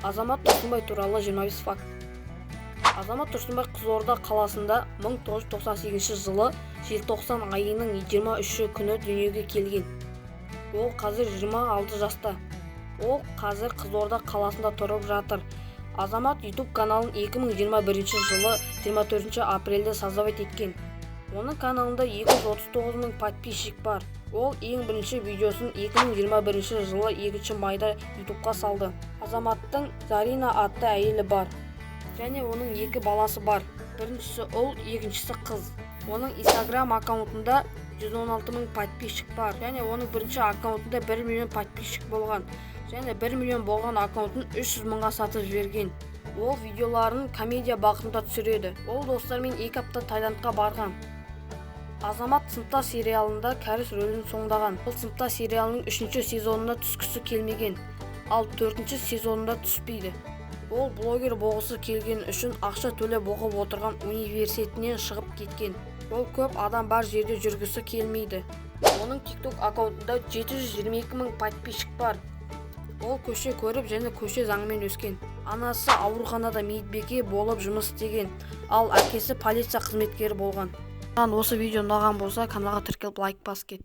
Азамат Тұрсынбай туралы 25 факт. Азамат Тұрсынбай Қызылорда қаласында 1998 жылы желтоқсан айының 23 күні дүниеге келген. Ол қазір 26 жаста. Ол қазір Қызылорда қаласында тұрып жатыр. Азамат YouTube каналын 2021 жылы 24 апрельде создавать еткен. Оның каналында 239 мың подписчик бар. Ол ең бірінші видеосын 2021 жылы 2 майда YouTubeқа салды. Азаматтың Зарина атты әйелі бар және оның екі баласы бар: біріншісі ұл, екіншісі қыз. Оның Instagram аккаунтында 116 мың подписчик бар және оның бірінші аккаунтында 1 миллион подписчик болған және 1 миллион болған аккаунтын 300 мыңға сатып жіберген. Ол видеоларын комедия бағытында түсіреді. Ол достарымен 2 апта Таиландқа барған. Азамат «Сыныптас» сериалында кәріс рөлін сомдаған. Ол «Сыныптас» сериалының үшінші сезонына түскісі келмеген, ал төртінші сезонында түспейді. Ол блогер болғысы келген үшін ақша төлеп оқып отырған университетінен шығып кеткен. Ол көп адам бар жерде жүргісі келмейді. Оның TikTok аккаунтында 722 мың подписчик бар. Ол көше көріп және көше заңымен өскен. Анасы ауруханада мейірбике болып жұмыс істеген, ал әкесі полиция қызметкері болған. Маған осы видео ұнаған болса, каналға тіркеліп, лайк басып кет.